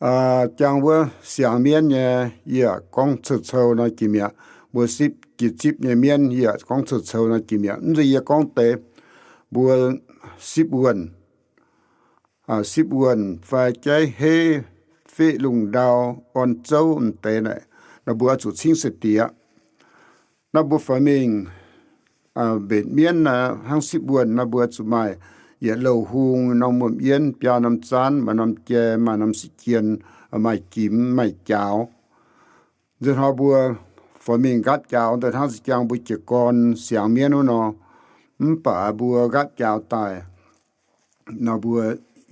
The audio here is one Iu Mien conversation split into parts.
Jangx wuov siangx mienv nyei, yie gorngv cou-cou nor jiex mi'aqv. Mbuo sipv jiex zipv nyei mienv, yie gorngv cou-cou nor jiex mi'aqv. Mv zeiz yie gorngv deix, mbuo sipv wuonh, sipv wuonh fai jaiv heiv, fiqv lungh ndau, orn zouv m'deix naaic, nor mbuo oix zuqc cingv sai-diex. Nor mbuo faix mingh mbenc mienv hnangv sipv wuonh nor, mbuo zuqc maaih yietc louh hung, norm wuom-yienv, biaa norm zaanv, maaih norm jai, maaih norm sic jien, maaih jimx, maaih jaaux. Nzunc hnoi mbuo faix mingh nqaatv jaaux daaih hnangv za'jangv mbuo jiez gorn siangx mienv wuov nor, mv baac mbuo nqaatv jaaux daaih nor mbuo,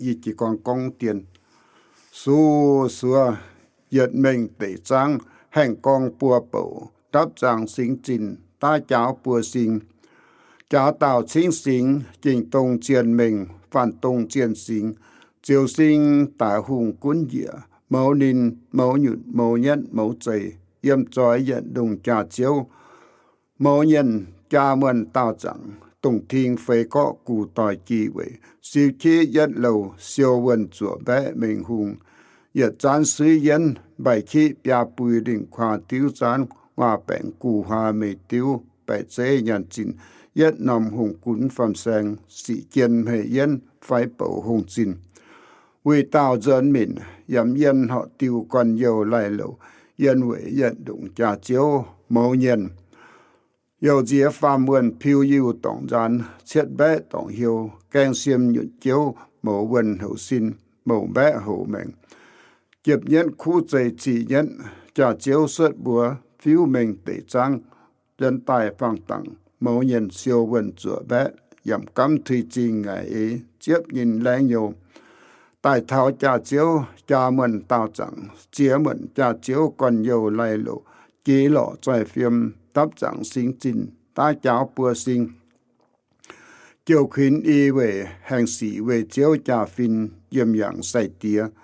yie jiez gorn gorngv dien, suv suov, yietc mengh deic zaangv, haengh gorngv buo bouc, ndapv zaangc singx zinh, daav jaaux buo sing, jaaux dauh cingv singx, gengh dongh zienh mengh, faanh dongh zienh singx, ziouc sing daaih hungh gunv njiec, mouz ninh, mouz nyutc, mouz nyietv, mouz zeih, yiem zoih yietc ndongc jaax-ziouv, mouz nyienh jaa muonh daauh zaangc, dongh ting feix gorqv guv doic jih weic, siou qiev yietv louh siou wuonh zuoqc mbaeqv mengh hungh, yietc zaanv suiv yienv mbaih qiev biaa bui lingh kuaah diuv zaanv, nguaaz baengc guv huaa meix diuv baeqc zeiv nyaanh zinh, yietv norm hungh gunv faam-saeng sic jien hmei yienv fai bouc hungh zinh, wuic dauh nzuonx minc yaac yienh horqc diuh gorn-youh laih louc, yienh weic yietc ndongc jaax-ziouv mouz nyienh, youh nziex faam wuonh piu yiuh dorngc nzaanx, cietv mbaeqv dorngc hiou, gaeng siem nyutc jiouv, mouz wuonh houc sin, mouc mbaeqv houc maengc, jiepv nyietv kuv zeih ziqc nyietv, jaax-ziouv suotv mbuox fiuv mengh deic zaangv, nzuonx daaih fangx dangc, mouz nyienh siou wuonh zuoqc mbaeqv, yaac gamv tui zingh ngaaic eix ziepv nyinh laengv nyouh, daaih taux jaax-ziouv jaa muonh daauh zaangc, ziex muonc jaax-ziouv gorn-youh laih louc, jiex lorqc zoih fiem, ndapv zaangc singx zinh, daav jaaux buo sing, jouh kuinx i weic haengh sic weih ziouv jaa-fin, yiem yangc sai-diex,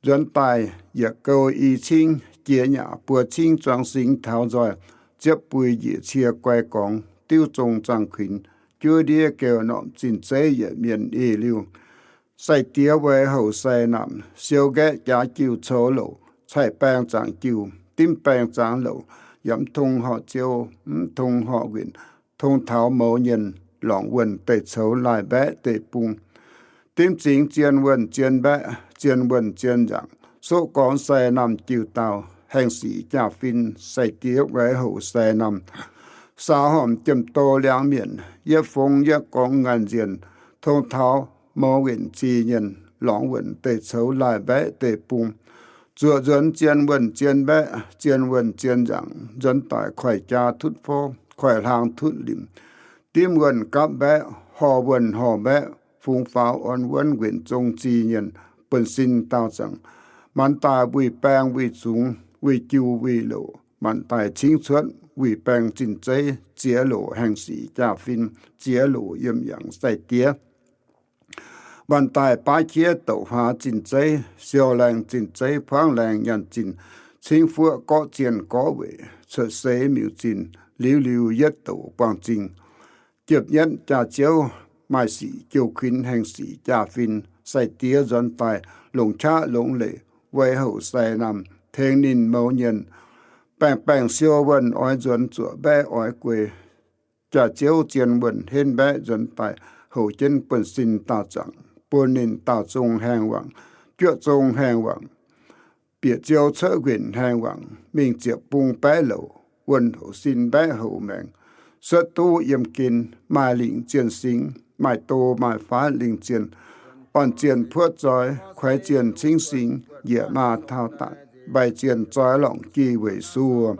nzuonx daaih yietc gouh i cingv, jiex nyaac buo cingv zuangx singx taux nzoih, ziepv bui njiec cie guai gorngx, diuv zong zaangh kuinx, juov ndiev geu norqc zinh zeiv yietc mienh ih liuz, sai-diex weic houc sai namh, siou nqaeqv jaax jiuh coux louc, caih baeng zaangc jiuh, dimv baeng zaangc louc, yaac mv tong horqc ziouv, mv tong horqc nquinc, tong taux mouz nyienh lorngc wuonh deic coux laaih mbaeqv deic bung, dimv zingx zien wuonh zien mbaeqv, zien wuonh zien nzaangc, soqv gorngx sai namh jiuh dauh, haengh sic jaa-fin, sai-diex weic houc sai namh, saau hormc jiem-doz liangx-mienh, yietv fong yietv gorngx ngaanh nzienh, tong taux mouz nquinc zih nyienh lorngc wuonh deic coux laaih mbaeqv deic bung, zuoqc nzuonx zien wuonh zien mbaeqv, zien wuonh zien nzaangc, nzuonx daaih koiv jaa tutv forv, koiv hlaang tutv limc, dimv wuonh gapv mbaeqv, horh wuonh horh mbaeqv, fungx faaux orn wuonv nquinc zong zih nyienh, buonv-sin daauh zaangc, maanc daaih wuic baeng wuic zungx, wuic jiu wuic louc, maanc daaih cingv cuotv wuic baeng zinh zeiv, ziex loc haengh sic jaa-fin, ziex loc yiem yangc sai-diex, maanc daaih baav qiex douc huaax zinh zeiv, siou laengh zinh zeiv, buangv laengh nyaanh zinh, cingv fuoqv gorqv zienh gorqv weic, cuotv seix miuc zinh, liuz liuz yietv douc buangh zingh, jiepv nyietv jaa-ziouv, maaih sic jouh kuinx haengh sic jaa-fin, sai-diex nzuonx daaih longc qaqv longx leic, weic houc sai namh, tengx ninh mouz nyienh, baengh baengh siou wuonh oix nzuonx, zuoqc mbaeqv oix guei, jaa-ziouv zien wuonh henv mbaeqv nzuonx daaih, houc jienv buonv-sin daauh zaangc, bun ninh daauh zong haengh wangc, juoqv zong haengh wangc, bieqc ziou cuotv nquinc haengh wangc, mingh ziepc bung baeqv louc, wuonh houc sin mbaeqv houc maengc, suotv duqv yiem gen, maaih lingc zienh singx, maaih do maaih faatv lingc zienh, orn zienh puoqv zoix, kuaix zienh cingv singx, njiec maa taux daaih, mbaih zienh zoix lorngc jih weic suo.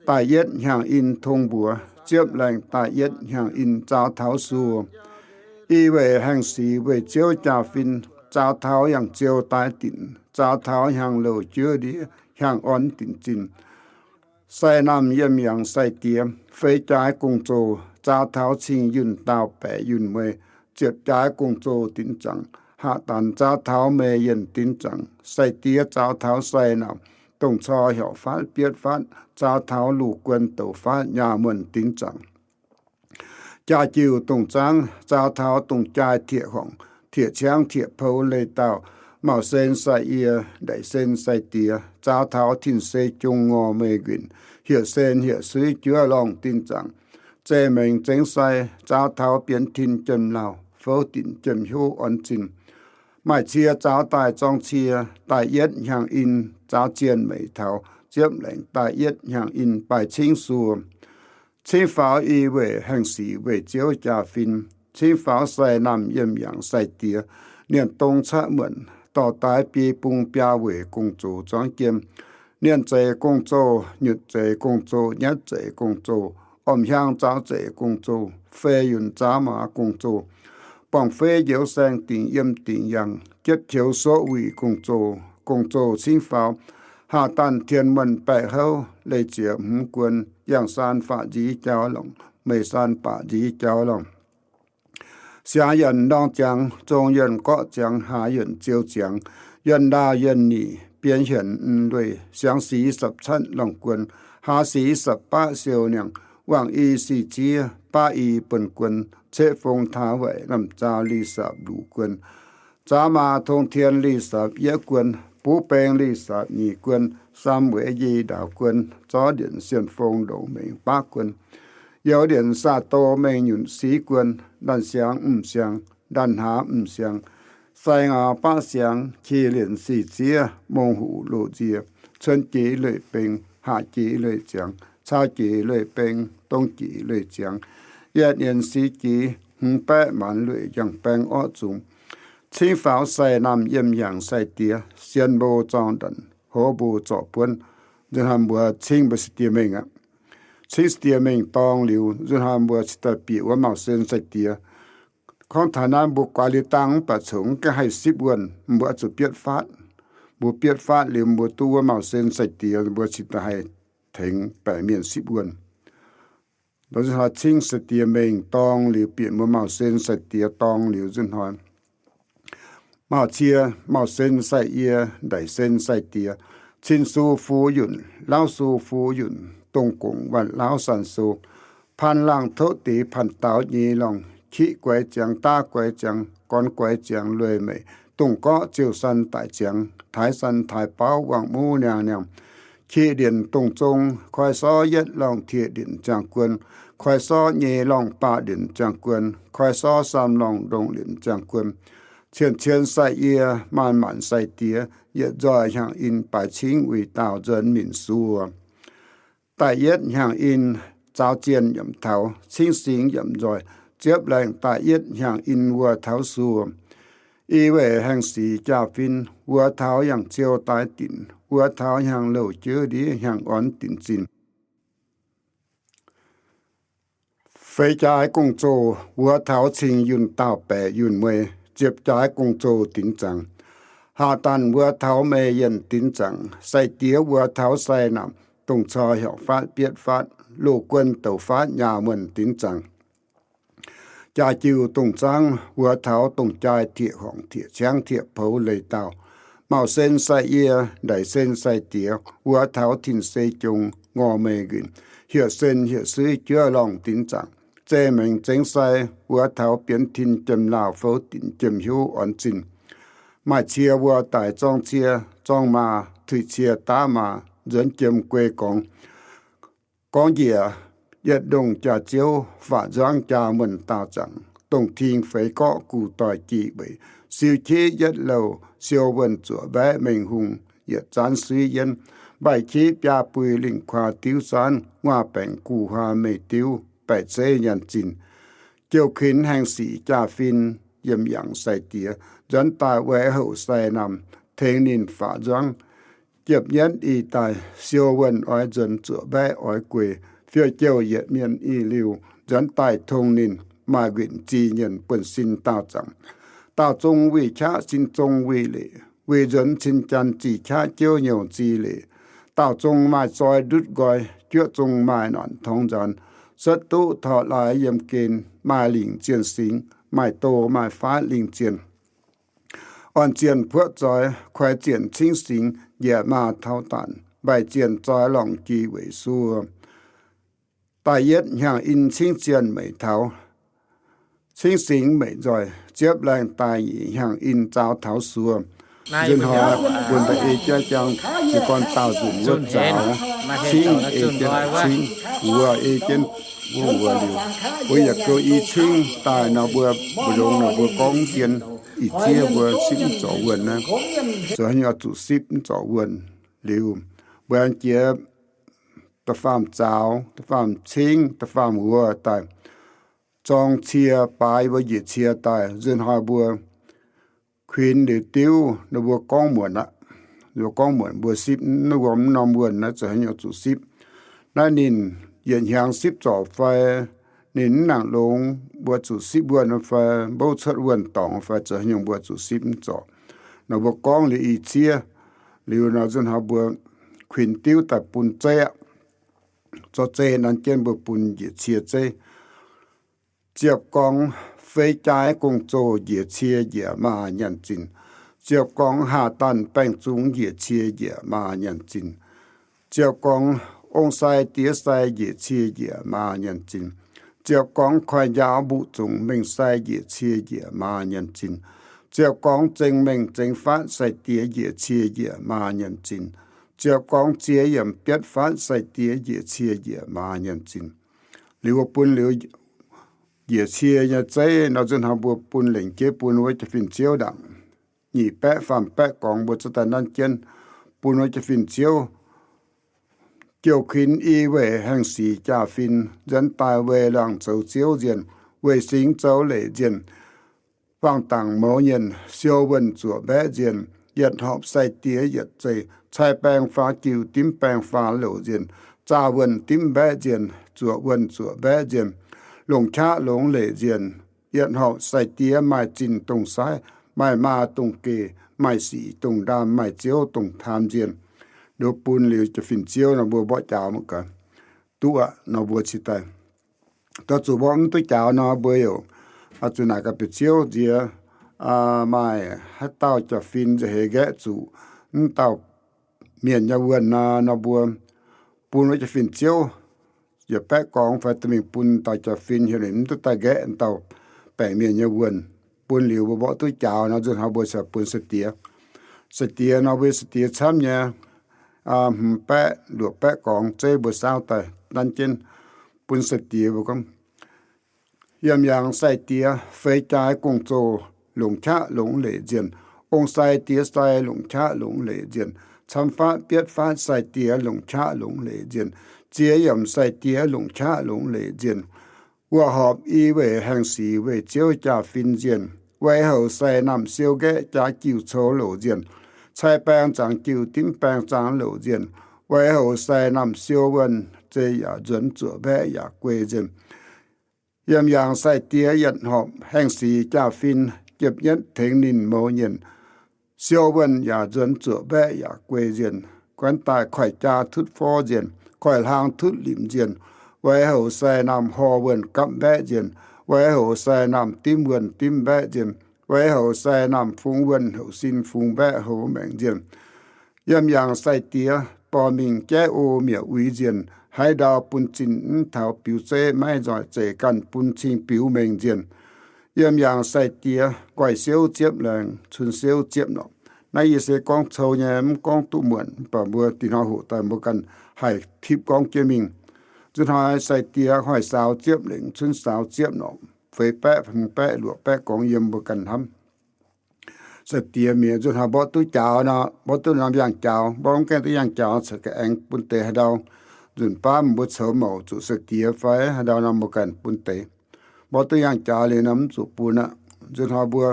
Daaih yietv hnyangx-in tong mbuox, ziepv laengh daaih yietv hnyangx-in zaaux taux suo. I weic haengh sic weih ziouv jaa-fin, zaaux taux yangh ziou daaih dinc, zaaux taux hnyangx-louh juov ndiev, hnyangx-orn dinc zinh. Sai namh yiem yangh sai-diex, feix jaaix gong-zoh, zaaux taux cing yunh daauh baeqc yunh mueiz, ziepc jaaix gong-zoh dinc zaangc, haav danx zaaux taux meih yienh dinc zaangc, sai-diex zaaux taux sai namh, dongh cor hiaauc fatv bietv fatv, zaaux taux luv guon douc fatv nyaah muonh dinc zaangc. Jaa-jiuh dongh zaangv zaaux taux dongh jaai tieqc horngc, tieqc ciangv tieqc pou leiz-dauh, Mauc sen sai-yie, ndaic sen sai-diex, zaaux taux tin-seix jung ngor meih nquinc, hieh sen hieh suiv juov lorngh dinc zaangc, zeiz mengc zengx sai, zaaux taux bienx tin jiem lauh, fouv dinc jiem hiuv orn zinh. Maaih cie zaaux daaih zorng cie, daaih yietv hnyangx in, zaaux zienh meic taux, ziepv laengc daaih yietv hnyangx in baaix cingv suo. Cingv faaux i weic haengh sic weic Ziouv jaa-fin. Cingv faaux sai naamh yiem yangc sai-diex, ninh dong caqv muonc, dorh daaix biei bung biaa weic gong-zoh zuangv jiem. Nienh zeiz gong-zoh, nyutc zeiz gong-zoh, nyatv zeiz gong-zoh, orm hiaang zaaux zeiz gong-zoh, fei yunc zaaux maaz gong-zoh, buangh fei njoux saeng dingc yiem dingc yangh, jietv qioux soqv wuic gong-zoh, gong-zoh cingv faaux, haah danh tien muonh baeqc houv, leiz ziex hmz guon, yangh saan faatv nziv jauv longc, meih saan baac nziv jauv longc. Siangx yuonh ndorng ziangx, zong yuonh gorqv ziangx, haaz yuonh ziou ziangx, yuonh ndaauh yuonh nic, bienx hienx lueic, siangx sic sapv catv lorngh guon, haaz sic sapv baqv siou niangh, wangc i sic ziev, baqv i buonc guon, ceqv fong taaix waaic lamh zaau li sapv luc guon, zaaux maaz tong tien li sapv yietv guon, buv beng li sapv nyic guon, saam weic yie ndaauc guon, zorv ndienc sien fong ndongc mengh baqv guon, youz ndienc saah do mengh nyunc siv guon, ndanc siangx m'siangx, ndanc hlaax m'siangx, sai ngau baqv siangx, qiex lienc sic ziev, mongh huc loz nzie, cuon jiex lueic beng, haac jiex lueic ziangx, cau jiex lueic beng, dong jiex lueic ziangx, yietc nienz sic jiex, hmz baeqv maanz lueic yangh baeng orqv zungx. Cingv faaux sai naamh yiem yangc sai-diex, sien mbo zorng ndanc, hoz mbo zorc buonv. Nzunc hnoi mbuo cingv mbuo sai-diex mengh aqv. Cingv sai-diex mengh dorng liuz, nzunc hnoi mbuo cingx daaih bieqc wuov mauc sen sai-diex. Gorngv taux naaiv mbuo guaax liuz dangh mv baac congx mv gaengh haih sipv wuonh, mbuo oix zuqc bietv faatv. Mbuo bietv faatv liuz mbuo duqv wuov mauc sen sai-diex, mbuo cingx daaih haih tengx baeqc mienh sipv wuonh. Nzunc hnoi cingv sai-diex mengh dorng liuz, bieqc mbuo mauc sen sai-diex dorng liuz nzunc hnoi, mauc cie, mauc sen sai-yie, ndaic sen sai-diex, cin su fu yunh, lauv su fu yunh, dongh gongc waanc lauv san sou, paan laangh tov deix paan daaux nyei lorngh, qiqv guaix ziangx, daav guaix ziangx, gorn guaix ziangx lueic meic, dongh gorqv ziouc san daic ziangx, taaix san taaix bauv wangc muv niangh niangh, qiex ndienc dongh zong, koi sorv yietv lorngh tiex ndienc ziangh guon, koi sorv nyei lorngh baac ndienc ziangh guon, koi sorv saam lorngh ndongh ndienc ziangh guon, cien cien sai-yie, maanc maanc sai-diex, yietc nzoih hnyangx in baaix cingv wuic daauh nzuonx minc suoh. Da'yietv hnyangx in, zaaux zienh yaac taux, cingv singx yaac nzoih, ziepv laengz da'yietv hnyangx in wuov taux suoh. I weic haengh sic jaa-fin, wuov taux yangh ziou daaih dinc, wuov taux hnyangx louh jeuv ndiev hnyangx orn dinc zinh. Feix jaaix gong-zoh wuov taux cing yunh daauh baeqc yunh mueiz, ziepc jaaix gong-zoh dinc zaangc. Haah danh wuov taux meih yienh dinc zaangc, sai-diex wuov taux sai naamh, dongh cor hiaauc faatv bietv faatv, loz guon douc faatv nyaah muonh dinc zaangc. Jaa-jiuh dongh zaangv wuov taux dongh jaai tieqc horngc tieqc ciangv tieqc poux leiz daauh. Mauc sen sai-yie, ndaic sen sai-diex, wuov taux tin-seix jong ngor meih nquinc, hieh sen hieh suiv juov lorngh dinc zaangc. Zeiz mengc zengx sai, wuov taux bienx tin jiem laauh fouv dinc jiem hiuv orn zinh. Maaih cie wuov daaih zorng cie, zorng maaz, tuix cie daav maaz, nzuonx jiem guei gorngv. Gorngv njiec yietc ndongh jaax-ziouv, faatv nzuangv jaa muonh daauh zaangc, dongh ting feix gorqv guv doic jih weic, siou qiev yietv louh, siou wuonh zuoqc mbaeqv mengh hungh, yietc zaanv suiv yienv, mbaih qiev biaa bui lingh kuaah diuv zaanv, nguaah baengc guv huaa meih diuv, baeqc zeiv nyanc zinh. Jouh kuinx haengh sic jaa-fin, yiem yangc sai-diex, nzuonx daaih weic houc sai naamh, tengx ninh faatv nzuangv. Jiepv nyietv ih daaih siou wuonh oix nzuonx zuoqc mbaeqv oix gueic, fiouv jouh yietc mienh ih liuh, nzuonx daaih tong ninh, maaih nquinc zih nyienh buonv-sin daauh zaangc. Daauh zong wuic qaqv sin zong wuic leic, wuic nzuonx cin janx zih qaqv jouv nyouc zih leic. Daauh zong maaih zoi ndutv nqoi, juoqv zong maaih naanc torngx nzaanx, suotv duqv torqv laaix yiem gen, maaih lingc zienh singx, maaih doz maaih faatv lingc zienh. Orn zienh puoqv zoix, koi zienh cingv singx, njiec maaz taux daanc, mbaih zienh zoi lorngc jih weic suo. Da'yietv hnyangx in cingv zienh meic taux, cingv singx meic nzoih, ziepv laengz daaih nyeic hnyangx in zaaux taux suo. Nzunc hnoi bun daaih ei jienv jangx jiez gorn daauh nzunc wuov zaux, cingv ei jienv cingv, wuoz ei jienv wuov wuoz liuz, mbuo yaac goux i cingv daaih nor, mbuo mbu'ndongx nor mbuo gorngv dien ih ziex mbuo sipv mv zorc wuonh naaiv, zoux haaix nyungc zuqc sipv mv zorc wuonh liuz, mbuo aengx jiex da'faam zaux, da'faam cingv, da'faam wuoz daaih, zorng cie baaix mbuo njiec cie daaih. Nzunc hnoi mbuo kuinx liuz diuv nor mbuo gorngv muonc aqv. Mbuo gorngv muonc mbuo sipv mv wuom mv norm wuonh naaiv zoux haaix nyungc zuqc sipv. Naaiv ninh yietc hnyangx sipv zorc fai ninh mv nangc longx mbuo zuqc sipv wuonh fai mbouv cuotv wuonh dorngx fai zoux haaix nyungc mbuo zuqc sipv mv zorc. Nor mbuo gorngv liuz ih ziex liuz nor nzunc hnoi mbuo kuinx diuv daaih bun zeiv aqv. Zorqv zeiv nanv jienv mbuo bun njiec cie zeiv. Ziepc gorngv fei jaaix gong-zoh njiec cie njiec maa nyanc zinh. Ziepc gorngv haah danh baengh zungx njiec cie njiec maa nyanc zinh. Ziepc gorngv ong-sai diex sai njiec cie njiec maa nyanc zinh. Ziepc gorngv koiv njaaux mbu'zungx mengh sai njiec cie njiec maa nyanc zinh. Ziepc gorngv zengx mengh zengx faatv sai diex njiec cie njiec maa nyanc zinh. Ziepc gorngv ziex yiemc bietv faatv sai diex njiec cie njiec maa nyanc zinh. Liuz mbuo bun liuz njiec cie nyei zeiv nor nzunc hnoi mbuo bun lengc jeiv bun wuov jaa-fin ziouv ndaangc, nyic baeqv faam baeqv gorngv mbuo zuqc daaih nanv jienv bun wuov jaa-fin ziouv. Jouh kuinx i weic haengh sic jaa-fin nzuonx daaih weih luangc zoux ziouv nzienh, weih singx zoux leic nzienh, fangx dangc mouz nyienh, siou wuonh zuoqc mbaeqv nzienh, yietc horpc sai-diex yietc zeih, cai baeng faaux jiuc, dimv baeng faaux louc nzienh, zaah wuonh dimv mbaeqv nzienh, zuoqc wuonh zuoqc mbaeqv nzienh, longc qaqv longx leic nzienh, yietc horpc sai-diex maaih zinh dongh saaiv, maaih maa dongh geh, maaih sic dongh ndaam, maaih ziouv dongh taam nzienh. Nduov bun liuz jaa-fin ziouv nor mbuo mborqv jaaux mangc gaax. Duqv aqv nor mbuo cingx daaih. Daaih zuqc mborqv mv duqv jaaux nor mbuo yaac zuqc naaic gaax bieqc ziouv nziex, maaih haaix dauh jaa-fin nza'heix nqaeqv zuqc mv dauh mienh nyei wuonh nor, nor mbuo bun wuov jaa-fin ziouv yietc baeqv gorngv fai dorh mingh bun dauh jaa-fin heuc ninh mv duqv daaih nqaeqv dauh baengc mienh nyei wuonh. Bun liuz mbuo mborqv duqv jaaux nor nzunc hnoi mbuo cingx bun sai-diex. Sai-diex nor mbuo sai-diex camv nyei, hmz baeqv luoqc baeqv gorngv zeiv mbuo saauv daaih nanv jienv bun sai-diex mbuo gorngv, yiem yaangh sai-diex feix jaaix gong-zoh longc qaqv longx leic nzienh, ong-sai diex sai longc qaqv longx leic nzienh, camv faatv bietv faatv sai-diex longc qaqv longx leic nzienh, ziex yiemc sai-diex longc qaqv longx leic nzienh, wuoqc horpc i weic haengh sic weic ziouv jaa-fin nzienh, weic houc sai naamh siou nqaeqv jaax jiuc coux louc nzienh, cai baeng zangx jiuc dimv baeng zangx louc nzienh, weic houc sai naamh siou wuonh zeiv yaac nzuonx zuoqc mbaeqv yaac guei nzienh. Yiem yaangh sai-diex yietc horpc haengh sic jaa-fin, jiepv nyietv tengx ninh mouz nyienh, siou wuonh yaac nzuonx zuoqc mbaeqv yaac guei nzienh, guanv daaih koiv jaa tutv forv nzienh, koiv hlaang tutv limc nzienh, weic houc sai naamh hor wuonh gapv mbaeqv nzienh, weic houc sai naamh dimv wuonh dimv mbaeqv nzienh, weic houc sai naamh fungx wuonh houc sin fungx mbaeqv houc maengc nzienh. Yiem yaangh sai-diex dorh mingh jaiv o mietc uix nzienh, haaix ndau bun zinh mv taux biux zeiv maiv nzoih zeiz ganh bun cing biux mengh nzienh. Yiem yaangh sai-diex nqoi siouv ziepv laengz, cun siouv ziepv norqc. Naaiv yie se gorngv cou nyei, mv gorngv duqv muonc, mv baac mbuo dinh hnoi hoqc daaih mbuo ganh haih tipv gorngv jienv mingh. Nzunc hnoi sai-diex hoic saaux ziepv lengc, cun saaux ziepv norqc, feix baeqv, hmz baeqv, luoqc baeqv gorngv yiem mbuo ganh hnamv. Sai-diex mienh nzunc hnoi mborqv duqv jaaux nor, mborqv duqv norm yangh jaaux, mborqv mv gaengh duqv yangh jaaux caux ga'aengx bun deix haaix ndau. Nzunc baav mbuo coux mouc zuqc sai-diex fai haaix ndau nor mbuo ganh bun deix. Mborqv duqv yangh jaaux liuz nor mv zuqc bun aqv. Nzunc hnoi mbuo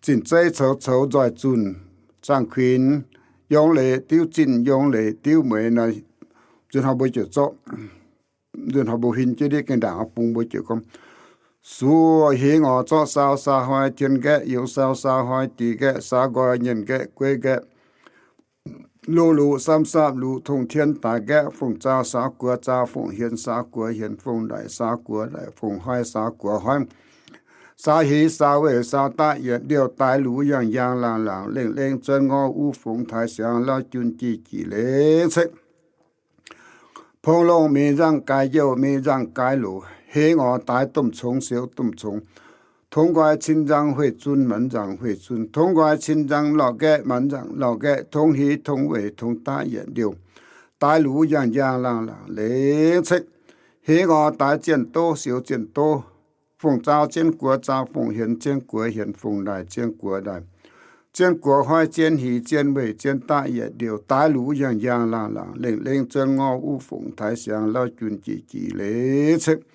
zinh zeiv coux coux nzoih zunh, zaangh kuinx yongz leiz diuv zinh, yongz leiz diuv mueiz nor, nzunc hnoi mbuo ziouc zorqv, nzunc hnoi mbuo huin jienv ndiev gengh ndaangc bung mbuo ziouc gorngv, suoh hingx orc zorqv saau saa hnoi tien nqaeqv, yongz saau saa hnoi dic nqaeqv, saau nqoi nyienh nqaeqv, gueiv nqaeqv, loz luqc samv sapv luqc tongh tien daaix nqaeqv, fongc zaau saau guoqv zaau, fongc hienx saau guoqv hienx, fongc ndaic saau guoqv ndaic, fongc hnoi saau guoqv hnoi, saau hingx saau weic saau daaih yietc liouh daaix luc yangh yaang laangh laangc lengh lengh zuonv ngorv uv fongx taaix siangx lauv jun jih jih lengc ceqv. Pong longh mingh nzangh gaaix youh mingh nzangh gaaix loc, hingx orc daaix domh congx siou domh congx, Tongx nqoi cin nzang hueic zunv, manc nzangc hueic zunv. Tongx nqoi cin nzang lorh nqaeqv, manc nzangc lorh nqaeqv. Tongx hiz, tongx weic, tongx daqv yietc ndiouh. Daaih luc yangh yangh laangh laangc leiz cekv. Hingv orv daaih zienh doz sioux zienh doz. Fongc zaau zien guoqv zaau, fongc hienx zien guoqv hienx, fongc ndaaih zien guoqv ndaaih. Zien guoqv hoiv, zien hiz, zien weic, zien daqv yietc ndiouh. Daaih luc yangh yangh laangh laangc lengh lengh, zuov ngorv uv fongc taaix siangx, lauv jun jic jic leiz cekv.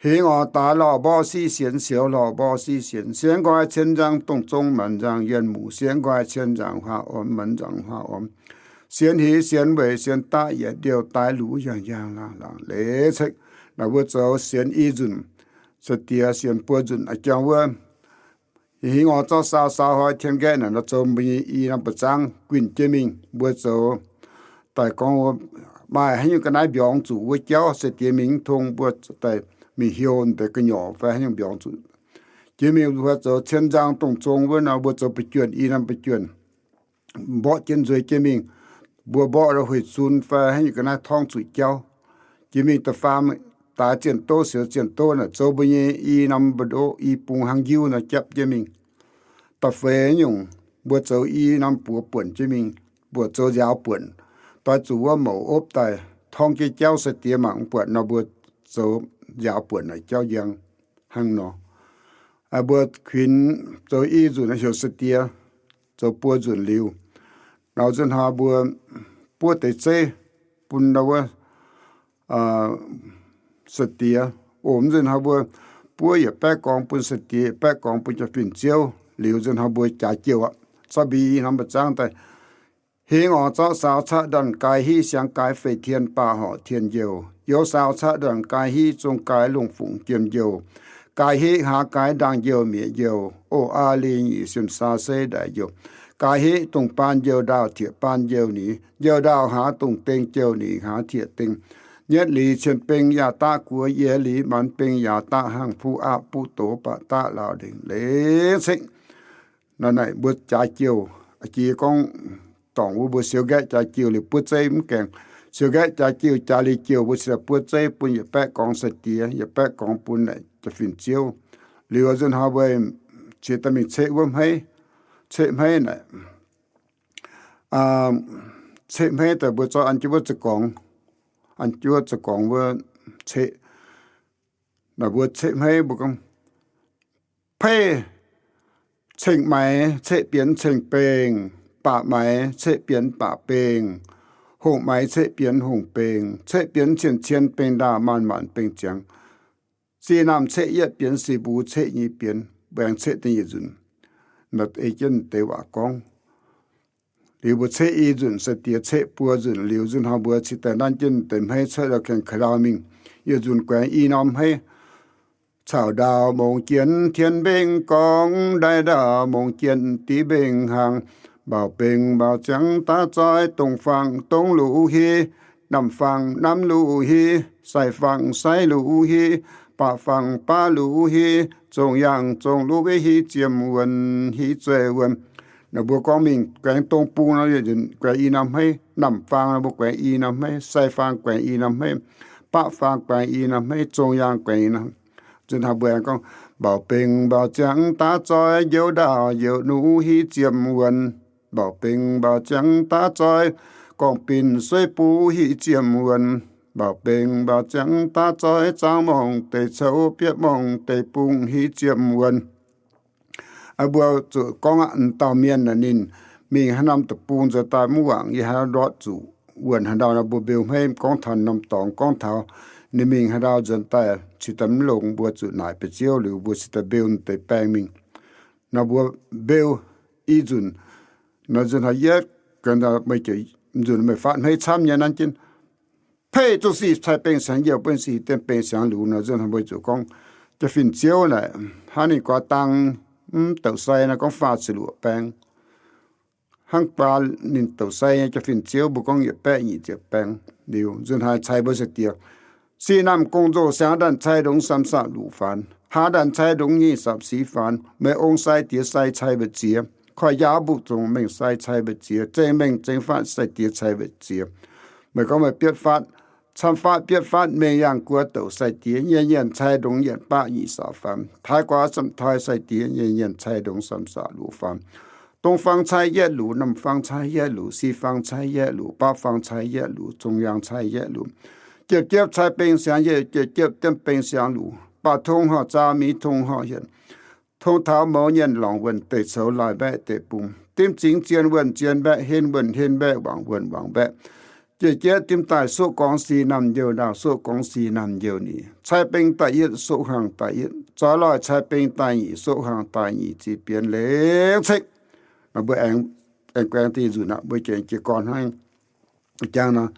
Hingv orv daaih lorh mborqv siqv sienx, sioux lorh mborqv siqv sienx. Sienx nqoi cien nzang dongh zong, manc nzangc yienh muc. Sienx nqoi cien nzangc huaah ormx, manc nzangc huaah ormx. Sienx hiz, sienx weic, sienx daqv yietc ndiouh. Daaih luc yangh yangh laangh laangc leiz cekv. Naaic mbuo zoux sienx i nzunc, sai-diex sienx buo nzunc a'jangv wuov. Hingv orv zorqv saau, saau hnoi tien nqaeqv naaic nor, zoux mbuo nyei i norm ba'zangv guinh jienv mingh. Mbuo zoux daaih gorngv maaih haaix nyungc ga'naaiv mbiorngz zuqc wuov jauv, sai-diex mingh mv tong, mbuo daaih mingh heuc deix gu'nyuoz fai haaix nyungc mbiorngz zuqc jienv mingh. Mbuo zoux cien nzang dongh zong wuov nor, mbuo zoux ba'juonh, i norm ba'juonh mborqv jienv nzueic jienv mingh. Mbuo mborqv hueic zunv fai haaix nyungc ga'naaiv torngv zuqc jauv jienv mingh. Da'faam daaih zienh doz sioux zienh doz naaic, zoux mbuo nyei i norm mbu'ndoqv, i bung hnangv njiuv nor japv jienv mingh. Da'feix nyungc, mbuo zoux i norm buoz buonc jienv mingh, mbuo zoux nziaaux buonc, doix zuqc wuov mouc opv daaih torngv jienv jauv, sai-diex mangc mv buatc nor, mbuo zoux nziaaux buonc naaic jauv njang hnangv nor. Mbuo kuinx zoux i nzunc heuc sai-diex, zoux buo nzunc liuz, naaic nzunc hnoi mbuo buov deix zeiv bun wuov sai-diex. Ov, nzunc hnoi mbuo buov yietc baeqv gorngx bun sai-diex, yietc baeqv gorngx bun jaa-fin-ziouv. Liuz nzunc hnoi mbuo jaax jouh aqv, zorqv mbuo i norm ba'zangv daaih. Hingv orv zorqv saau caqv ndanc gaaix hiqv, siangx gaaix feix tien, baac horc tien njouh. Youz saau caqv ndanc gaaix hiqv, zong gaaix lungh fungc jiem njouh. Gaaix hiqv haaz gaaix ndaangh njouh mi'aqv njouh. O aa li nyic siemv saa seiv ndaaic njouh. Gaaix hiqv dongh baan njouh ndaauh, tieqc baan njouh nix. Njouh ndaauh haaz dongh deng njouh nix, haaz tieqc deng. Nyietv liz cien beng yaac daqv guoqv, yietc liz maanz beng yaac daqv hnangv, fuqv aapv buqv doz baac daqv laauh ndengc leiz cekv. Naaic mbuo jaax jouh, jiex gorngv dorngc wuov mbuo sioux nqaeqv jaax jouh liuz buov zeiv mv gaengh. Sioux nqaeqv jaax jouh, jaax liuz jouh mbuo cingx daaih buov zeiv bun yietc baeqv gorngx sai-diex, yietc baeqv gorngx bun naaic jaa-fin-ziouv. Liuz nzunc hnoi mbuo cingx daaih mingh ceqv wuov hmeiv, ceqv hmeiv naaic, ceqv hmeiv daaih mbuo zorqv an jienv wuov za'gorngx, an jienv wuov za'gorngx wuov ceqv. Naaic mbuo ceqv hmeiv mbuo gorngv, peiv ceng-maix ceqv bienx ceng-bengh, baac maix ceqv bienx baac bengh, hongh maix ceqv bienx hongh bengh, ceqv bienx cien-cien bengh ndaauh, maanc-maanc bengh ziangx. Sic naamh ceqv yietv bienx sic mbux, ceqv nyeic bienx, mbuo aengx ceqv da'nyeic nzunc. Naaiv ei jienv deix waac gorngv. Liuz mbuo ceqv i nzunc, sai-diex ceqv buo nzunc liuz, nzunc hnoi mbuo cingx daaih nanv jienv deix hmeiv cuotv la'gaengh ka'ndau mingh. Yietc nzunc guaengx i norm hmeiv. Caux ndaauh mongh jienv tien mbengh gorngv, ndaaih ndaauh mongh jienv div mbengh hnaangx. Mbaaux bengh mbaaux ziangx daav zoi, dongh fangx dongv luv hiv, namh fangx namv luv hiv, sai fangx sai luv hiv, baav fangx baav luv hiv, zongh yaangh zongh luv hiv ziepc wuonh, hiv zueiz wuonh. Naaiv mbuo gorngv mingh guaengx dong bung nor, guaengx i norm hmeiv. Namh fangx nor mbuo guaengx i norm hmeiv, sai fangx guaengx i norm hmeiv, baav fangx guaengx i norm hmeiv, zongh yaangh guaengx i norm. Nzunc hnoi mbuo aengx gorngv, mbaaux bengh mbaaux ziangx daav zoi, njoux ndaauh njoux nuv hiv ziepc wuonh. Mbaaux bengh mbaaux ziangx daav zoi, gorngv-bin sueiv buv hiv ziepc wuonh. Mbaaux bengh mbaaux ziangx daav zoi, zaangv morngh deix coux, bietv morngh deix bung hiv ziepc wuonh. Mbuo zuqc gorngv aqv, dauh mienh naaic ninh mingh haaix norm deic-bung nzuonx daaih mv wangc yie haaix ndortv zuqc wuonh haaix ndau nor, mbuo mbeu hmeiv gorngv taux norm dorngx, gorngv taux ninh mingh haaix ndau nzuonx daaih cingx daaih mv longx, mbuo zuqc naaic ba'ziouv liuz mbuo cingx daaih mbeu deix baeng mingh. Nor mbuo mbeu i nzunc, nor nzunc hnoi yietv, meih ziouc nzunc meih faatv hmeiv camv nyei nanv jienv, peiv zuqc sic cai bengh siangx, yaac bengh sic dien bengh siangx liuz nor, nzunc hnoi mbuo zuqc gorngv, jaa-fin-ziouv naaic hnangv ninh guaax dang mv douc sai nor gorngv faah ziepc luoqc baeng. Hnangv guaax ninh douc sai nyei jaa-fin-ziouv mbuo gorngv yietc baeqv nyic ziepc baeng. Liuz nzunc hnoi cai mbuo sai-diex, sic naamh gong-nzou siangx ndanc cai ndongx samv saapv luqc faanx, hlaax ndanc cai ndongx nyic saapv sic faanx, meih ong sai diex sai cai mbu'ziex, koiv-njaaux mbu'zongc mengh sai cai mbu'ziex, zengx mengh zengx faatv sai diex cai mbu'ziex. Meih gorngv meih bietv faatv camv-fatv bietv fatv mengh yangh guoqv douc sai-diex nyienh nyienh cai ndongx yietc baqv nyic saauc faam, taaix guaax samv toi sai-diex nyienh nyienh cai ndongx samv saauc luoqc faam, dongh fang cai yietv luoqc, norm fang cai yietv luoqc, sic fang cai yietv luoqc, baqv fang cai yietv luoqc, zong yangh cai yietv luoqc, jiepv jiepv cai beng siangx yietv, jiepv jiepv diemv beng siangx luoqc, baac tong horc zaau, miv tong horc hietc, tong taux mouz nyienh lorngx wuonh deic coux laaih mbaeqv deic bung, dimv zingx zien wuonh zien mbaeqv, hen wuonh hen mbaeqv, wangc wuonh wangc mbaeqv, jiex jieqv dimv daaih soqv gorngv sic naamh youh ndaauh, soqv gorngv sic naamh youh nyic, cai beng daaih yietv soqv hlang daaih yietv, zoix loih cai beng daaih nyic soqv hlang daaih nyic, zic bienx lengc cekv. Mbuo aengx, aengx guaengx dingh nzunc aqv, mbuo jiex jiez gorn hnangv jangv nor,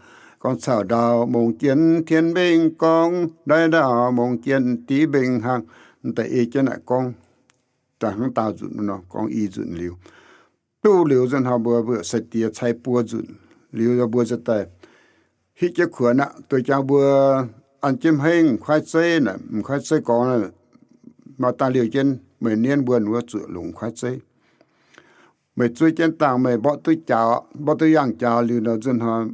gorngv caux ndaauh mongc jienv tien mbengh gorngv, ndaix ndaauh mongc jienv div mbengh hlang, da'ei jienv naaic gorngv, da'hnangv daauh nzunc nor, gorngv i nzunc liuz, duqv liuz nzunc hnoi mbuo mbuo sai-diex cai buo nzunc liuz, mbuo ziouc daaih hitv jienv kuonx aqv. Duqv jangx mbuo an jienv hengv kuaaiv zeiv naaic, m'kuaaiv zeiv gorngv, maaih dangh liouh jienv meih nienv wuonh wuov zuoqc longc kuaaiv zeiv. Meih zuov jienv dangh meih mborqv duqv jaaux, mborqv duqv yangh jaaux liuz nor nzunc hnoi,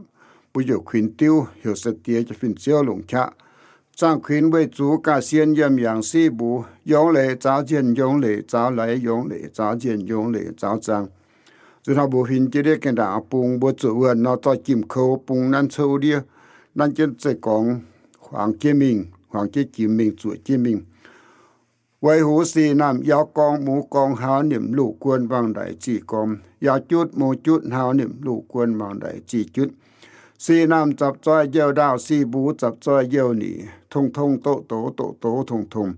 mbuo ziouc kuinx diuv heuc sai-diex jaa fin-ziouv longc qaqv. Zaangh kuinx weih zuqc ga'sie yiem yangh siv mbuo, yongz leic zaaux nzienh, yongz leic zaaux leiz, yongz leic zaaux nzienh, yongz leic zaaux zaangh. Nzunc hnoi mbuo huin jienv ndiev gaengh ndaangc bung, mbuo zuoqc wuonh nor zorqv jiem-kou bung nanv cuotv ndiev, nanv jienv zeiv-gorngx, huangx jienv mingh, huangx jienv jiem mingh, zuoqc jienv mingh. Weic huv sic naamh, yauz gorngv, muoz gorngv, haaix nimc luqv guon, mbaangh ndaix ziqc gorngv, yauz jutv, muoz jutv, haaix nimc luqv guon, mbaangh ndaix ziqc jutv. Sic naamh zapc zoih youh ndaauh, sic mbuo zapc zoih youh nyic, tong-tong doqc doz, doqc doz tong-tong.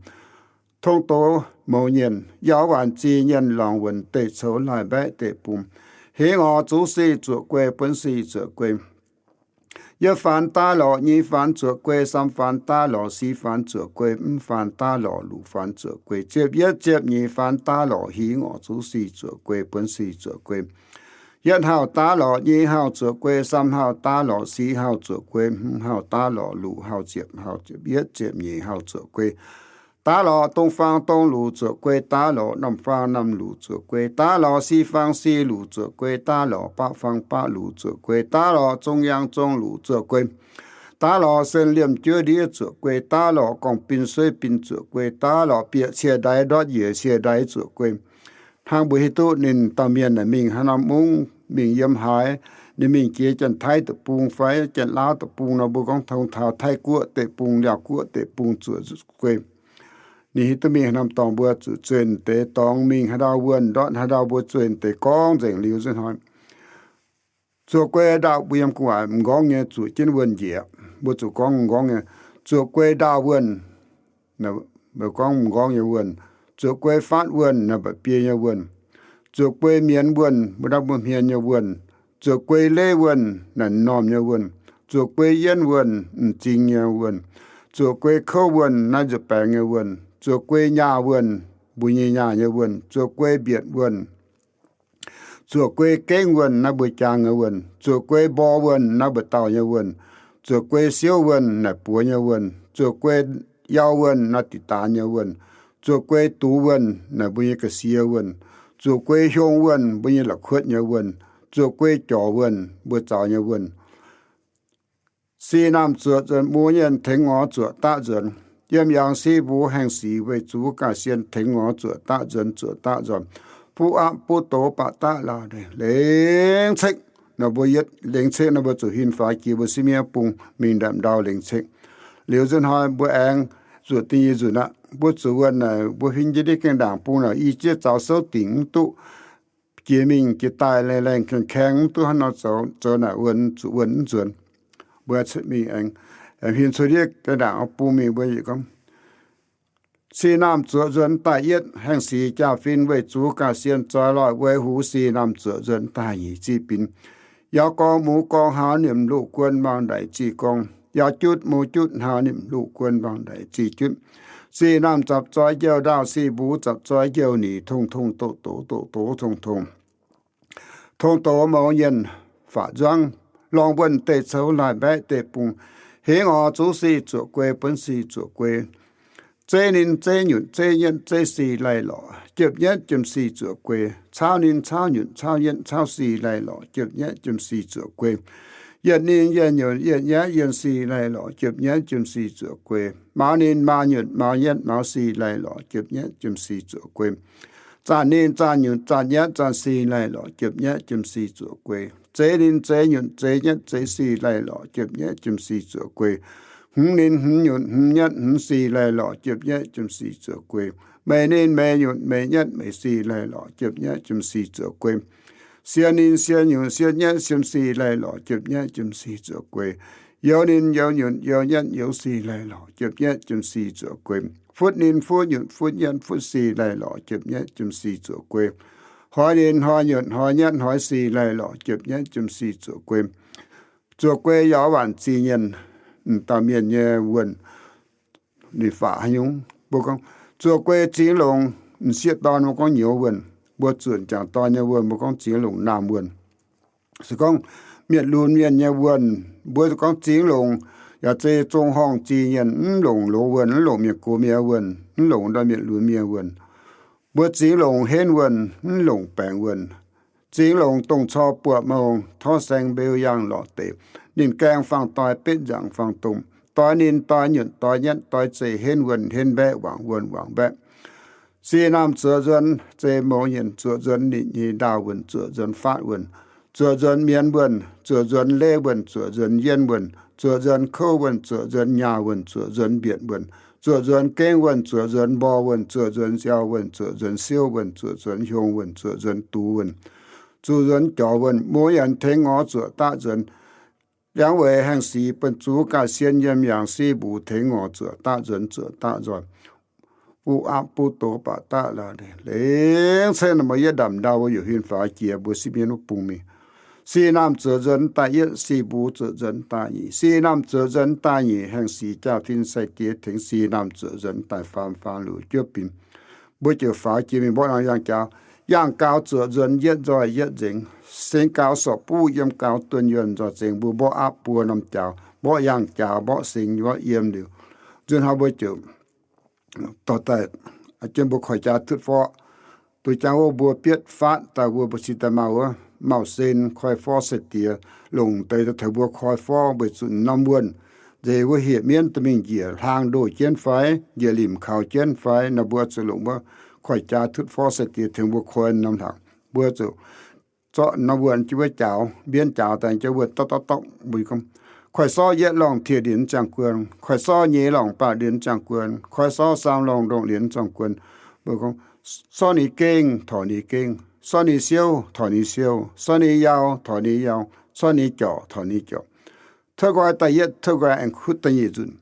Tong doz mouz nyienh, yauz waanc zic nyienh, lorngx wuonh deic coux, laaih mbaeqv deic bung, hingv orx zuqv sic zuoqc guei, buonv sic zuoqc guei. Yietv faanx daav lorqc, nyei faanx zuoqc guei, saam faanx daav lorqc, six faanx zuoqc guei, mv faanx daav lorqc, luoqc faanx zuoqc guei, ziepc yietv ziepc nyeic faanx daav lorqc, hingv orx zuqv sic zuoqc guei, buonv sic zuoqc guei. Yietv hauh daav lorqc, nyei hauh zuoqc guei, saam hauh daav lorqc, six hauh zuoqc guei, hmz hauh daav lorqc, luoqc hauh ziepc, hauh ziepc yietv ziepc nyeic hauh zuoqc guei. Daav lorqc dongh faang dongh luqc zuoqc guei, daav lorqc norm faang norm luqc zuoqc guei, daav lorqc six faang six luqc zuoqc guei, daav lorqc baqv faang baqv luqc zuoqc guei, daav lorqc zong yaang zong luqc zuoqc guei, daav lorqc sen liemh juov ndiev zuoqc guei, daav lorqc gorngv-bin sueiv bin zuoqc guei, daav lorqc bieqc cie ndaix ndortv njiec cie ndaix zuoqc guei. Hnangv mbuo hiuv duqv ninh dauh mienh naaic mingh haaix norm mungv, mingh yiem haaix, ninh mingh jiex Janx-Taiv deic-bung fai Janx-Laauv deic-bung nor, mbuo gorngv tong taux Taiv Guoqv deic-bung, Laauv Guoqv deic-bung zuoqc guei. Ninh hiuv duqv mingh haaix norm dorngx, mbuo zuqc zueih deix dorngx mingh haaix ndau wuonh ndortv haaix ndau, mbuo zueih deix gorngv nzengc liuz nzunc hnoi. Zuoqc guei ndaauh mbuo yiem gu'nguaaic m'nqorngv nyei zuoqc jienv wuonh njiec. Mbuo zuqc gorngv m'nqorngv nyei zuoqc guei ndaauh wuonh, mbuo gorngv m'nqorngv nyei wuonh. Zuoqc guei fatv wuonh, naaiv mba'biei nyei wuonh. Zuoqc guei mienz wuonh, mbuo naaiv mbuo hmien nyei wuonh. Zuoqc guei leiv wuonh, naaiv m'normh nyei wuonh. Zuoqc guei yienv wuonh, m'zing nyei wuonh. Zuoqc guei kouv wuonh, naaiv nzuih baengx nyei wuonh. Zuoqc guei nyaah wuonh, mbuo nyei nyaah nyei wuonh. Zuoqc guei mbietc wuonh, zuoqc guei gengh wuonh, naaiv mbuo jaang nyei wuonh. Zuoqc guei mbor wuonh, naaiv mbuo dauh nyei wuonh. Zuoqc guei siouv wuonh, naaiv buoz nyei wuonh. Zuoqc guei yau wuonh, naaiv diqc daanx nyei wuonh. Zuoqc guei dux wuonh, naaiv mbuo nyei ga'sie wuonh. Zuoqc guei hiong wuonh, mbuo nyei la'kuotv nyei wuonh. Zuoqc guei jorc wuonh, mbuo zaux nyei wuonh. Sic naamh zuoqc nzuonx, muoz nyienh tengx ngorc zuoqc daqv nzuonx. Yiem yangh sic mbuo haengh sic weih zuqc ga'sie tengx ngorc zuoqc daqv nzuonx, zuoqc daqv nzuonx. Buv apv buv doz baac daqv laauh lengc cekv. Nor mbuo yietv lengc cekv nor mbuo zuqc huin faaux jiex mbuo sieqv mienv bung mingh ndaamv-ndau lengc cekv. Liuz nzunc hnoi mbuo aengx zuoqc dingh nyei nzunc aqv. Mbuo zuqc wuonh naaic, mbuo huin jienv ndiev gaengh ndaangc bung naaic, i jieqv zaux souv dingc mv duqv jiex mingh jiex daaih, laengh laengh kaeng kaeng mv duqv hnangv nor zoux, zoux naaic wuonh zuqc wuonh mv nzuonx. Mbuo mingh aengx, aengx huin cuotv ndiev gaengh ndaangc bung mingh, mbuo yietc gorngv, sic naamh zuoqc nzuonx daaih yietv, haengh sic jaa-fin weih zuqc ga'sie zoih loih, weic huv sic naamh zuoqc nzuonx daaih nyic ziqc binc. Yauz gorngv, muoz gorngv, haaix nimc luqv guon, mangc ndaic ziqc gorngv. Yauz jutv, muoz jutv, haaix nimc luqv guon, mangc ndaic ziqc jutv. Sic naamh zapc zoih jouh ndaauh, sic mbuo zapc zoih jouh nyic, tong-tong doqc doz, doqc doz tong-tong. Tong doz mouz nyienh faatv nzuangv, lorngh wuonh deic coux, laaih mbaeqv deic bung, hingv orx zuqv sic zuoqc guei, buonv sic zuoqc guei. Zeiv ninh zeiv nyutc zeiv yietv zeiv sic laih lorqc, jiepv yietv jiepv sic zuoqc guei. Caauv ninh caauv nyutc caauv yietv caauv sic laih lorqc, jiepv yietv jiepv sic zuoqc guei. Yietc ninh yietc nyunc yietc nyatv yietc sic laih lorqc, jiepv nyatv jiepv sic zuoqc guei. Maaz ninh maaz nyunc maaz nyatv maaz sic laih lorqc, jiepv nyatv jiepv sic zuoqc guei. Zaanh ninh zaanh nyunc zaanh nyatv zaanh sic laih lorqc, jiepv nyatv jiepv sic zuoqc guei. Zeiz ninh zeiz nyunc zeiz nyatv zeiz sic laih lorqc, jiepv nyatv jiepv sic zuoqc guei. Hmz ninh hmz nyunc hmz nyatv hmz sic laih lorqc, jiepv nyatv jiepv sic zuoqc guei. Meix ninh meix nyunc meix nyatv meix sic laih lorqc, jiepv nyatv jiepv sic zuoqc guei. Sien ninh sien nyunc sien nyatv sien sic laih lorqc, jiepv nyatv jiepv sic zuoqc guei. Youz ninh youz nyunc youz nyatv youz sic laih lorqc, jiepv nyatv jiepv sic zuoqc guei. Futv ninh futv nyunc futv nyatv futv sic laih lorqc, jiepv nyatv jiepv sic zuoqc guei. Hnoi ninh hnoi nyunc hnoi nyatv hnoi sic laih lorqc, jiepv nyatv jiepv sic zuoqc guei. Zuoqc guei yaac waanc zingh nyienh, dauh mienh nyei wuonh. Ninh faqv haaix nyungc? Mbuo gorngv zuoqc guei zingx longc. M'sieqv dorn mbuo gorngv nyouz wuonh. Mbuo zuotc m'jangc dorn nyei wuonh mbuo gorngv zingx longc naamh wuonh. Se gorngv mietc lunx mienh nyei wuonh, mbuo gorngv zingx longc, yaac zeiz zong horngh zingh nyienh, mv longc loz wuonh, mv longc mienh gox mienh wuonh, mv longc ndau mietc lunx mienh wuonh. Mbuo zingx longc henv wuonh, mv longc baengc wuonh. Zingx longc dongh cor buoqc mouh, torv saeng mbeu yangh lorqc deix. Ninh gaeng faang doix, betv nzaangc faang domh. Doix ninh doix nyunc doix nyatv doix zeih, henv wuonh henv mbaeqv, wangc wuonh wangc mbaeqv. Sic naamh zuoqc nzuonx zei mouz nyienh, zuoqc nzuonx ninh nyei ndaauh wuonh, zuoqc nzuonx faatv wuonh, zuoqc nzuonx mienz wuonh, zuoqc nzuonx leiv wuonh, zuoqc nzuonx yienv wuonh, zuoqc nzuonx kouv wuonh, zuoqc nzuonx nyaah wuonh, zuoqc nzuonx mbietc wuonh, zuoqc nzuonx gengv wuonh, zuoqc nzuonx mborh wuonh, zuoqc nzuonx nziaaux wuonh, zuoqc nzuonx siouv wuonh, zuoqc nzuonx hiong wuonh, zuoqc nzuonx duqv wuonh, zuqc nzuonx jorc wuonh, mouz yaac tengx ngorc zuoqc daav nzuonx. Liangx weic haengh sic buonv zuqc gaax sien yiem yangh, si mbuc tengx ngorc zuoqc daav nzuonx, zuoqc daav nzoih, buv aapv buv doz baac daav laaix. Lengc ceng naaic maaih yietv ndamc ndau mbuo youc huin faaux jiex mbuo sipv mienv wuov bung mingh. Sic naamh zuoqc nzuonx daaih yietv, si mbuc zuoqc nzuonx daaih nyic, sic naamh zuoqc nzuonx daaih nyic, haengh sic jaa-fin sai-diex tengx sic naamh zuoqc nzuonx daaih faam, faam luc juov binc. Mbuo ziouc faaux jiex mingh mborqv norm yangh jaax. Yangh gaux zuoqc nzuonx yietv nzoih yietv nzengc. Sengx gaux sorc buv, yiem gaux duonh yuonh nzoih zengx. Mbuo mborqv aapv buo norm jaax, mborqv yangh jaax, mborqv sengx, mborqv yiem liuz, nzunc hnoi mbuo ziouc dorh daaih jienv mbuo koiv jaax tutv forv. Duqv jangx wuov mbuo bietv faatv daaih mbuo, mbuo cingx daaih maaih wuov, maaih sen koi forv sai-diex longc deix taux mbuo koi forv weic zuqc norm wuonh nzeix wuov hieh mienv dorh mingh njiec hlaang ndoh jienv fai njiec limc kaux jienv fai nor, mbuo zuqc longc wuov koiv jaax tutv forv sai-diex tengx mbuo koi norm hlangc. Mbuo zuqc zorqv norm wuonh jienv wuov jaax, mbienv jaax daaih jienv wuonh dorv dorv dorv mbuo gorngv, koiv sorv yietv lorngh tiex ndiev ziangh guon, koiv sorv nyei lorngh baah ndiev ziangh guon, koiv sorv saam lorngh ndongh ndiev ziangh guon. Mbuo gorngv, sorv ninh gengh taux ninh gengh, sorv ninh siouv taux ninh siouv, sorv ninh yau taux ninh yau, sorv ninh jorc taux ninh jorc. Cuotv nqoi da'yietv, cuotv nqoi aengx kuv da'nyeic nzunc.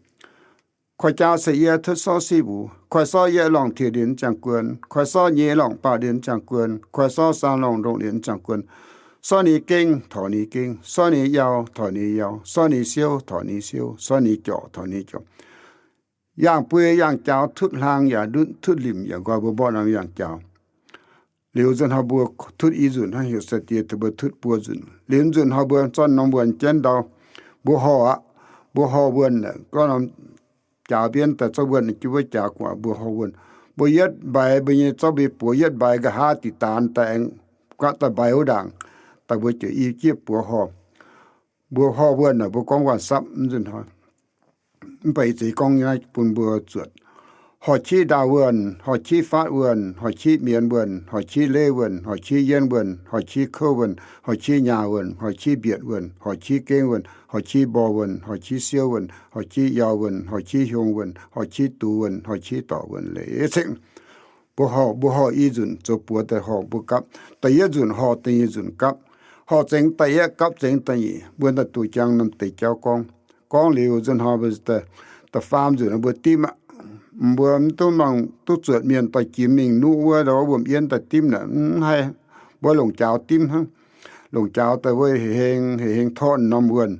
Koiv jaax se yie cuotv sorv si mbuc, koiv sorv yietv lorngh tiex ndiev ziangh guon, koiv sorv nyei lorngh baah ndiev ziangh guon, koiv sorv saam lorngh ndongh ndiev ziangh guon, sorv ninh gengh taux ninh gengh, sorv ninh yau taux ninh yau, sorv ninh siouv taux ninh siouv, sorv ninh jorc taux ninh jorc. Yangh buo yangh jaax tutv hlaang yaac ndutv, tutv limc yaac nqoi, mbuo mborqv norm yangh jaax. Liuz nzunc hnoi mbuo tutv i nzunc hnangv, heuc sai-diex tengx mbuo tutv buo nzunc. Liuz nzunc hnoi mbuo zorqv norm wuonh jienv ndau, mbuo horh aqv. Mbuo horh wuonh, gorngv norm jaax mbienv daaih zorqv wuonh jienv wuov jaax gu'nguaaic mbuo horh wuonh. Mbuo yietv mbaix mbuo nyei zorqv mbuo buoz yietv mbaix nqa'haav diqc daanx daaih aengx guaatv daaih mbaix wuov ndaangc, daaih mbuo ziouc i jieqv buoz horh. Mbuo horh wuonh naaic mbuo gorngv waac-sapv nzunc hnoi. Mv baac ih zeix gorngv naaiv bun mbuo zuotc. Horh qiex ndaauh wuonh, horh qiex faatv wuonh, horh qiex mienz wuonh, horh qiex leiv wuonh, horh qiex yienv wuonh, horh qiex kouv wuonh, horh qiex nyaah wuonh, horh qiex mbietc wuonh, horh qiex gengv wuonh, horh qiex mborh wuonh, horh qiex siouv wuonh, horh qiex yau wuonh, horh qiex hiong wuonh, horh qiex duqv wuonh, horh qiex dorc wuonh, leiz ceng. Mbuo horh, mbuo horh i nzunc zoux buoz daaih horh mbuo gapv. Da'yietv nzunc horh da'nyeic nzunc gapv. Horh zengx da'yietv gapv zengx da'nyeic, mbuo daaih duqv jangx norm deix jauv gorngv. Gorngv liuz nzunc hnoi mbuo da'faam nzunc mbuo dimv aqv. Mbuo mv duqv mangc duqv zuotc mienh daaih jiex mingh nuqv wuov, wuom-yienv daaih dimv naaic mv haih. Mbuo longc jaux dimv hnangv. Longc jaux daaih wuov hengx hengx hengx torqv norm wuonh.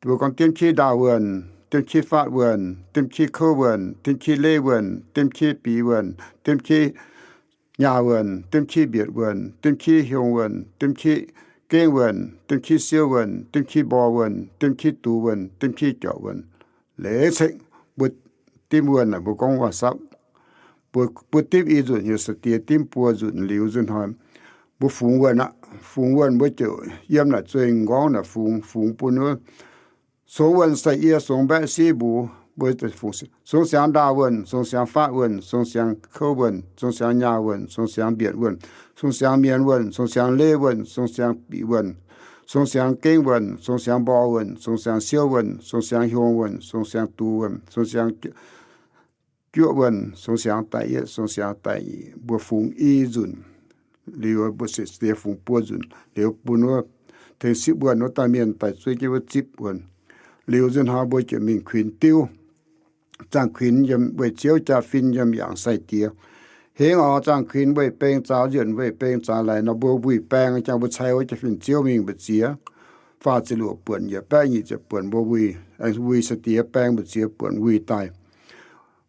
Mbuo gorngv diemv qiex ndaauh wuonh, diemv qiex faatv wuonh, diemv qiex kouv wuonh, diemv qiex leiv wuonh, diemv qiex biix wuonh, diemv qiex nyaah wuonh, diemv qiex mbietc wuonh, diemv qiex hiong wuonh, diemv qiex gengv wuonh, diemv qiex siouv wuonh, diemv qiex mborh wuonh, diemv qiex duqv wuonh, diemv qiex jorc wuonh, leiz ceng. Mbuo dimv wuonh naaic mbuo gorngv waac-sapv. Mbuo, mbuo dimv i nzunc heuc sai-diex dimv buo nzunc liuz nzunc hnoi, mbuo fungx wuonh aqv. Fungx wuonh mbuo ziouc yiem naaic zueih m'nqorngv naaic fungx, fungx bun wuov songx wuonh sai-yie, songx mbaeqv siv mbuo, mbuo fungx, songx siangx ndaauh wuonh, songx siangx faatv wuonh, songx siangx kouv wuonh, songx siangx nyaah wuonh, songx siangx mbienc wuonh, songx siangx mienx wuonh, songx siangx lev wuonh, songx siangx bic wuonh, songx siangx gengv wuonh, songx siangx mbor wuonh, songx siangx siouv wuonh, songx siangx hiong wuonh, songx siangx duqv wuonh, songx siangx juoqv wuonh, songx siangx da'yietv, songx siangx da'nyeic, mbuo fungx i nzunc. Liuz mbuo se diex fungx buo nzunc, liuz bun wuov tengx sipv wuonh wuov dauh mienh daaih zuov jienv wuov zipv wuonh. Liuz nzunc hnoi mbuo ziouc mingh kuinx diuv. Zaangh kuinx yiem weih ziouv jaa-fin yiem yangh sai-diex. Hingv oix zaangh kuinx weih beng zaux njunh, weih beng zaux laaix nor, mbuo wuic baeng jangx mbuo cai wuov jaa-fin-ziouv mingh mbu'ziex, faah ziepc luoqc buonc, yietc baeqv nyic ziepc buonc, mbuo wuic, wuic sai-diex baeng mbu'ziex buonc wuic daaih.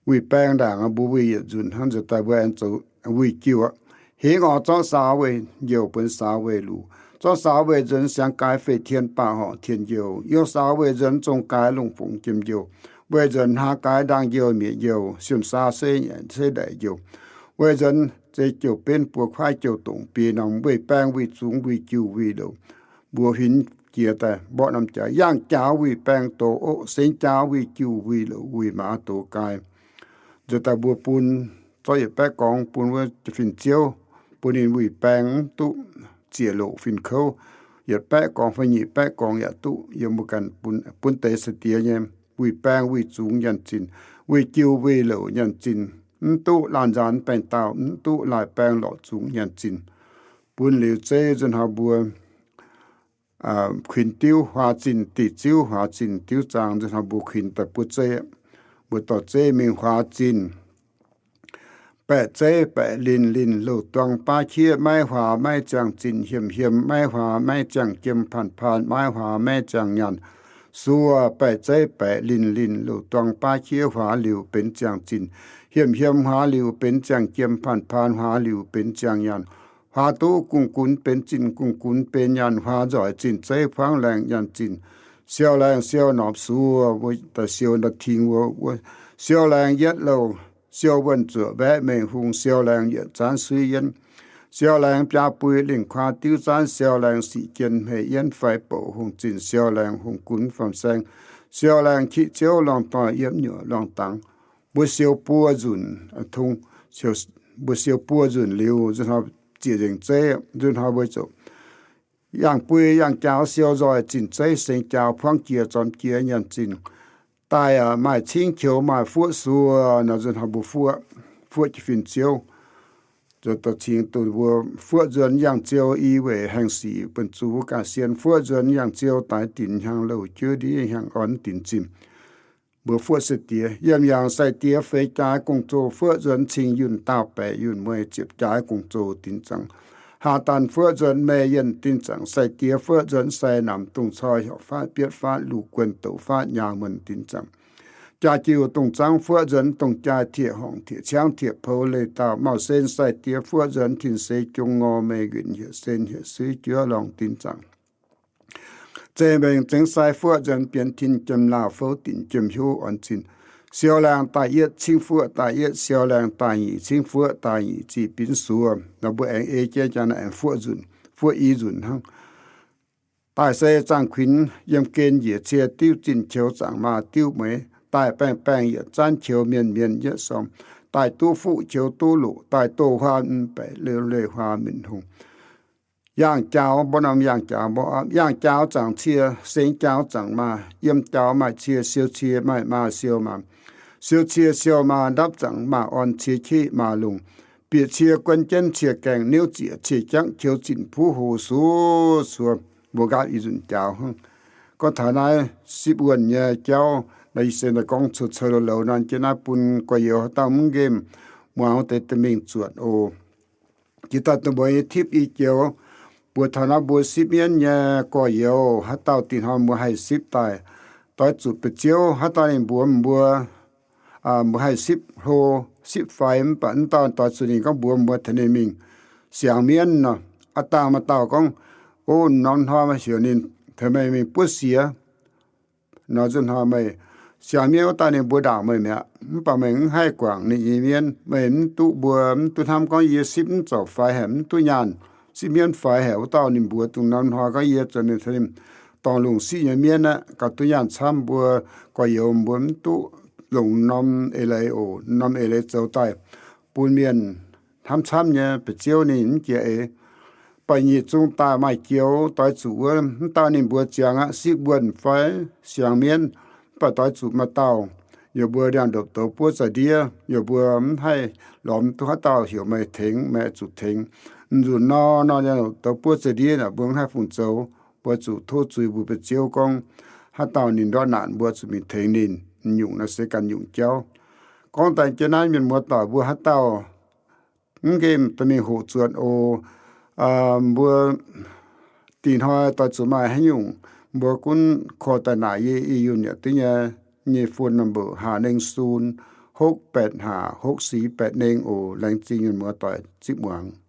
Wuic baeng ndaangc mbuo wuic yietc nzunc hnangv, nzuonx daaih mbuo aengx zoux wuic jiuv aqv. Hingv oix zorqv saaux weih njoux, buonx saaux weih luc. Zorqv saaux weih nzuonx siangx gaaix fei tien, baah horc tien njoux. Youh saaux weih nzuonx zong gaaix lungh fungx jiem njoux. Weih nzuonx hnaav gaaix ndaang njoux, mietc njoux, siemh saa se, se ndaeqc njoux. Weih nzuonx zei jouh benv buo kuaaiv jouh dongc biei norm, weih baeng wuic zungx wuic jiuv wuic louc. Mbuo huinx jiex daaih mborqv norm jaax, yangh jaaux wuic baeng doz oqv, sengx jaaux wuic jiuv wuic louc, wuic maaz doz gaaix. Nzuonx daaih mbuo bun, zorqv yietc baeqv gorngx bun wuov fin-ziouv, bun ninh wuic baeng mv duqv ziec loqc fin-kouv. Yietc baeqv gorngx fai nyic baeqv gorngx yaac duqv, yiem mbuo ganh bun, bun deix sai-diex nyei wuic baeng wuic zungx nyanc zinh, wuic jiuv wuic louc nyanc zinh, mv duqv laanh nzaanx baengh dauh, mv duqv laaih baeng lorqc zungx nyanc zinh. Bun liuz zeiv nzunc hnoi mbuo kuinx diuv huaax zinh, diqc ziuv huaax zinh, diuv zaang nzunc hnoi mbuo kuinx daaih buo zeiv. Mbuo dorh zeiv mingh huaax zinh. Baeqc zeiv baeqc linh, linh louh duang baav qiev, maiv huaax maiv ziangh zinh, hiem hiem maiv huaax maiv ziangh jiem, paan paan maiv huaax maiv ziangh nyaanh. Suo baeqc zeiv baeqc linh, linh louh duang baav qiev, huaax liuz benx ziangh zinh, hiem hiem huaax liuz benx ziangh jiem, paan paan huaax liuz benx ziangh nyaanh. Huaax duqv gungx gunx benx zinh, gungx gunx benx nyaanh, huaax nzoih zinh zeiv, huangv laengz nyaanh zinh. Siou laengz siou norpc suo, mbuo daaih siou nda ting wuov, siou laengz yietv louh, siou wuonh zuoqc mbaeqv mengh hungh, siou laengz yietc zaanv suiv yienv, siou laengz biaa bui lingh kuaaiv diuv zaanv, siou laengz sic jien hmeiv yienv fai bouc hungh zinh, siou laengz hungh gunv faam saeng, siou laengz qiqv ziouv lorngh doic yiepv nyuoqc lorngh dangx. Mbuo siou buo nzunc, tong, mbuo siou buo nzunc liuz, nzunc hnoi ziec nzengc zeiv, nzunc hnoi mbuo ziouc yangh bui yangh jaaux siou nzoih zinh zeiv, sengx jaaux puangv jiex zormx jiex nyanc zinh. Daaih maaih cingv qioux maaih fuoqv suo nor, nzunc hnoi mbuo fuoqv, fuoqv jiex fin-ziouv. Nzuonx daaih cingx duqv mbuo fuoqv nzuonx yangh ziou i weic haengh sic bun zuqc wuov ganh sien. Fuoqv nzuonx yangh ziou daaih dinc hnyangx louh juov ndiev hnyangx orn dinc zinh. Mbuo fuoqv sai-diex, yiem yangh sai-diex feix jaaix gong-zoh, fuoqv nzuonx cing yunh daauh baeqc yunh mueiz ziepc jaaix gong-zoh dinc zaangc. Haa daan fuoqv nzuonx meih yienh dinc zaangc, sai-diex fuoqv nzuonx sai namx dongh cor heuc faatv bietv faatv luh guon douc faatv nyaah muonc dinc zaangc. Jaa-jiuh dongh zaangv fuoqv nzuonx dongh jaaix tieqc horngc tieqc ciangv tieqc pou leiz dauh mauh sen, sai-diex fuoqv nzuonx tin seix jong ngor meih nquinc hietc sen hietc suiv juov lorngh dinc zaangc. Zeiz mbengx zengx sai fuoqv nzuonx bienx tin jiem laauh fouv dinc jiem hiuv orn zinh. Siou laangh daaih yietv cingv fuoqv daaih yietv, siou laangh daaih nyic cingv fuoqv daaih nyic zih binv suo. Nor mbuo aengx ei jienv jangx aengx fuoqv nzunc, fuoqv i nzunc hnangv. Daaih se zaangh kuinx yiem gen njiec cie diuv zinh qioux zaangc maaz diuv mueiz, daaih baengh baengh yietc zaanv qioux mienh mienh yietv sorm, daaih duqv fuqv qioux duqv loqc, daaih doh huaam mv baeqc leiz huaam minc hungh. Yaangh jaaux mborqv norm yaangh jaaux mborqv aapv, yaangh jaaux zaangc cie, sengx jaaux zaangc maaz, yiem jaaux maaih cie siou cie, maaih maaz siou maaz. Siou cie siou maaz ndapv zaangc maaz orn, cie qeqv maaz longc, bieqc cie guon jienv cie gaengh, niuv ziec cie jangv, qioux zinh puv hoc suo suo, mbuo nqaapv i nzunc jaaux hnangv. Gorngv taux naaiv sipv wuonh nyei jauv, naaiv ih se naaiv gorngv cou-cou louz-louz nor, jiex naaiv bun gorx-youz haaix dauh mv nqemh muangx deix daaih mingh zuotc oc. Jiex daaih dongh mbuo nyei tipv i joux, mbuox taux naaiv mbuo sipv mienv nyei gorx-youz, haaix dauh dinh hnoi mbuo haih sipv daaih, doix zuqc ba'ziouv, haaix dauh ninh mbuox mbuo, mbuo haih sipv hlo, sipv faix, mv baac mv dauh doix zuqc ninh gorngv mbuox mbuo tengx ninh mingh siangx mienv nor. Aav dangh maaih dauh gorngv, o, norm hnoi heuc ninh tengx meih mingh buov siex nor, nzunc hnoi meih siangx mienv wuov dauh ninh mbuo ndaangc meih mi'aqv, mv baac meih mv haih guangc ninh nyei mienv, meih mv duqv mbuo, mv duqv hnamv gorngv yie sipv mv zouc fai haic mv duqv nyaanh. siqv mienv fai haic. Wuov dauh ninh mbuox dongh norm hnoi gorngv, Yie zoux ninh dorngc lungh siqv nyei mienv aqv. Gauh duqv nyaanh camv mbuo gorx-youz, mbuo mv duqv longc norm eix leiz oc. Norm eix leiz zoux daaih bun mienh hnamv camv nyei, ba'ziouv ninh mv jiex eix. Ba'nyic zung daaih maaih joux doix zuqc wuov, mv dauh ninh mbuox ziangx aqv, siqv mbuonx fai siangx mienv, mv baac doix zuqc maaih dauh, yaac mbuo ndiangx-ndopv-douz buov za'ndiev, yaac mbuo mv haih lorz duqv haaix dauh heuc meih tengx, meih zuqc tengx. Nzunc nor, nor ndiangx-ndopv-douz buov za'ndiev naaic, mbuo mv haih fungc zoux. Mbuo zuqc tov zuiz mbuox ba'ziouv gorngv, haaix dauh ninh ndortv naanc, mbuo zuqc mingh tengx ninh. Nyungc naaiv se ganh nyungc jauv. Gorngv daaih jienv naaiv, mienh muoz-doic mbuo haaix dauh mv nqemh dorh mingh hoqc zuotc oc. Mbuo dih hnoi doix zuqc maaih haaix nyungc, mbuo gunv korv daaih naaic yie, yie yunh yaac duqv nyei. Nyei phone number, haa nengh sun, hopv baetc haa, hopv sic baetc nengh oc. Laengz zingh mienh muoz-doic zipv muangx.